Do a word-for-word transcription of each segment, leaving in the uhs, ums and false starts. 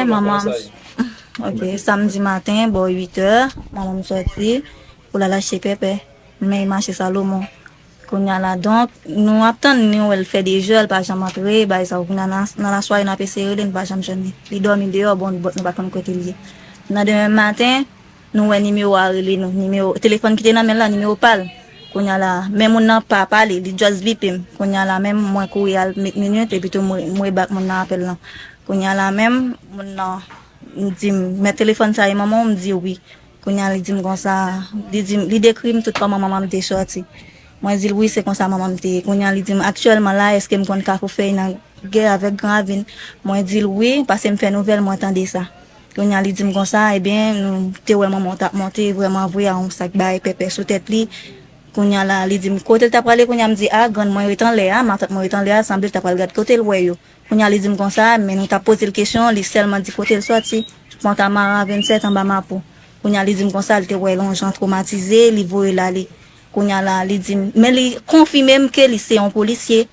Manman m, ok, samdi maten, bò uit è, manman m sòti pou l al achte pèpè. Men mache Salomon. Kounye a la, donk, nou ap tann li, nou wè l fè de jè, l pa janm antre, bagay sa yo. Kounye a, nan, nan lasware, n ap eseye rele, n pa janm jwenn li. Li dòmi deyò, bon, bòt nou pa konn kote l ye. Nan demen maten, nou wè nimewo a rele nou, nimewo, telefòn ki te nan men l la, nimewo pa l. Kounye a la, men moun nan pa pale, li just bipe m. Kounye a la menm, mwen kouri al met minit, epi tou mwen, mwen rebak moun nan apèl lan. Kounye a la menm, moun nan, m di m, men telefòn sa e manman w, m di wi. Kounye a li di m konsa, li di m, li dekri m tout kòman manman m te sòti. Mwen di l wi, se konsa manman m te ye. Kounye a li di m, aktyèlman la, èske m konn Kafou Fèy nan gè avèk Gran Ravin? Mwen di l wi, paske m fè nouvèl, mwen tande sa. Kounye a li di m konsa, ebyen, nou te wè manman w t ap monte, vrèman vre, a yon sak bay pèpè sou tèt li. Kounye a la, li di m kote l t ap prale, kounye a m di, a, grann mwen ret anlè a, matant mwen ret anlè a, sanble l t ap pral gad kote l wè yo. Kounye a li di m konsa, men nou t ap poze l kesyon, li sèlman di kote l sòti, Fòntamara vennsèt anba Mapou. Kounye a li di m konsa, li te wè l yon jan twomatize, li voye l ale. Kounye a la, li di m, men li konfime m ke li se yon polisye.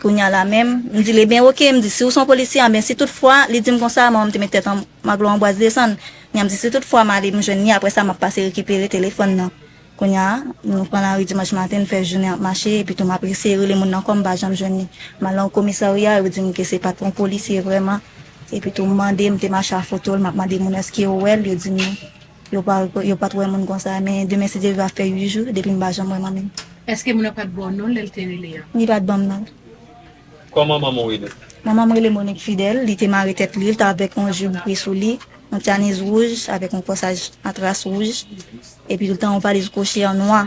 Kounye a la menm, m di l, ebyen oke, m di, si w se yon polisye, anben si tout fwa, li di m konsa, manman m te met tèt an maglo anbwaz desann. Kounye a m di, si tout fwa m ale, m jwenn li, apre sa, m ap pase rekipere telefòn nan. Kounye a, nou pran lari dimanch maten, n fè jounen ap mache, epi tou m ap eseye rele moun nan ankò, m pa janm jwenn li. M al nan komisarya, yo di m ke se pa t yon polisye vrèman. Epi tou m mande, m te mache a foto l, m ap mande moun èske yo wè l, yo di m yo pa, yo pa t wè moun konsa. Men demen, si Dye vle, va fè uit jou depi m pa janm wè manmi m. Èske moun nan pa t ba w non l lè l te rele a? Li pa t ban m non l. Kòman manman w rele? Manman m rele Monique Fidèle, li te mare tèt li, li t avèk yon jip gri sou li, yon tchaniz wouj avèk yon kòsaj atras wouj, epi li t an yon valiz kwochè nwa,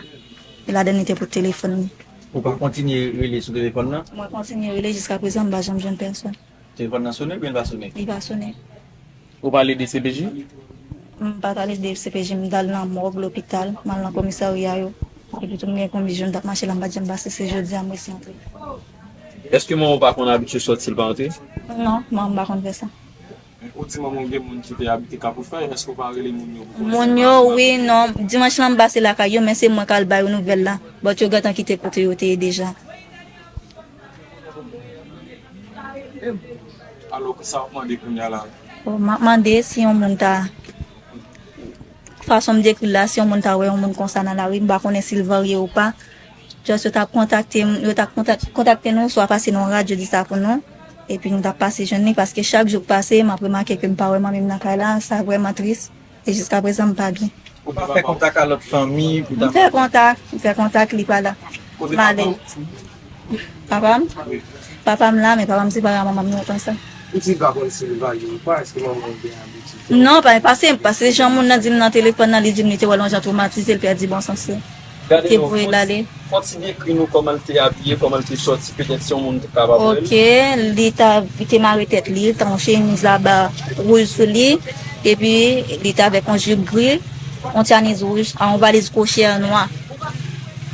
e ladan li te pote telefòn li. Ou pa kontinye rele sou telefòn nan? Mwen kontinye rele jiska prezan, m pa janm jwenn pèsòn. Telefòn nan sone oubyen l pa sone? Li pa sone. Ou pale de C P J? M pa t ale de C P J, m t al nan mòg lopital, m al nan komisarya yo. Epi tou m gen konbizyon m t ap mache la, m pa t janm pase, se jodi a m resi antre. Èske manman w pa konn abitye sòti l pa antre? Non, manman m pa konn fè sa. Ou di manman w gen moun ki te abite Kafoufèy, èske w pa rele moun yo pou konnen? Moun yo, wi, non. Dimanch lan m pase lakay yo, men se mwen k al ba yo nouvèl la. But yo gentan kite kote yo te ye deja. Alò, kisa w ap mande kounye a la? Bon, m ap mande si yon moun ta, fason m dekri l la, si yon moun ta wè yon moun konsa nan lari, m pa konnen si l varye ou pa. Just yo t ap kontakte m, yo t ap kontak-, kontakte nou, swa pase nan radyo di sa pou nou. Epi nou t ap pase jwenn li, paske chak jou k pase, m ap remake ke m pa wè manmi m nan kay la, sa vrèman tris. E jiska prezan, m pa byen. Ou pa fè kontak a lòt fanmi pou ta... M fè kontak, m fè kontak, li pa la. Kote papa w? Papa m? Papa m la, men papa m separe a manman m lontan sa. Ou di l pa konn si l varye ou pa, èske manman w gen abitid fè... Non, pa, pase, pase jan moun nan di m nan telefòn nan, li di m li te wè l yon jan twomatize, l pèdi bon sans li. Gade, te voye l ale. Fò ti dekri nou kòman l te abiye, kòman l te sòti, petèt si yon moun te kapab wè l. Ok, li ta, li te mare tèt li, li te yon chemiz aba wouj sou li, epi li te avèk yon jip gri, yon tchaniz wouj, a yon valiz kwochè nwa,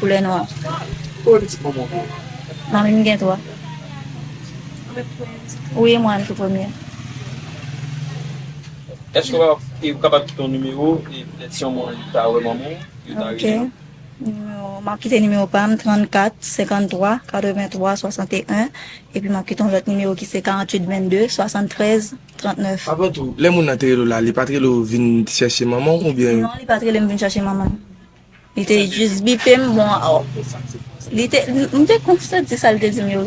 koulè nwa. Konbyen pitit manman w gen? Manmi m gen twa. Wi, mwen menm tou premye. Èske w kapab, e, ou kapab kite yon nimewo, e petèt si yon moun ta wè manman w, yo ta rele w? Nimewo, m ap kite nimewo pa m, trannkat, senkanntwa, katrevenntwa, swasanteyen, epi m ap kite yon lòt nimewo ki se karanntuit vennde, swasanntrèz, trannèf. Avan tou, lè moun nan te rele w la, li pa t rele w vin chèche manman w oubyen? Non, li pa t rele m vin chèche manman m. Li te jis bipe m, bon, oh, li te, m te konn santi sa l te di m yo.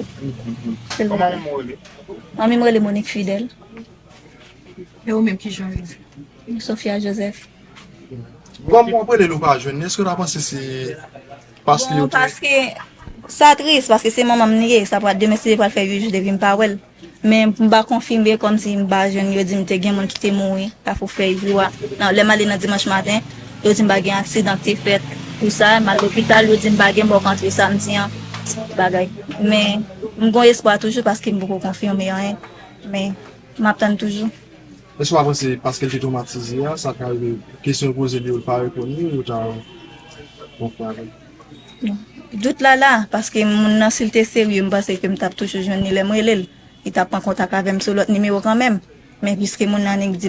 Kòman manman w rele? Manmi m rele Monique Fidèle. E ou menm, kijan w rele? Sophia Joseph. Kòm w ap rele l ou pa jwenn li, èske w ta panse se paske yo... Non, te... paske sa tris, paske se manman m li ye, sa pral demen, si Dye pral fè uit jou depi m pa wè l. Men m pa konfime, kòmsi m pa jwenn, yo di m te gen moun ki te mouri Kafou Fèy jou a. Nan, lè m ale nan dimanch maten, yo di m pa gen aksidan ki te fèt pou sa, m al lopital, yo di m pa gen, bon, m antre samdi an, bagay. Men m gon espwa toujou paske m poko konfime anyen. Men m ap tann toujou. Èske w pa panse paske l te twomatize a, sa ka rive kesyon yo poze li yo, l pa reponn li, ou ta konprann? Dout la la, paske moun nan, si l te serye, m panse ke m t ap toujou jwenn li lè m rele l. Li t ap pran kontak avè m sou lòt nimewo kanmenm. Men piske moun nan annik di m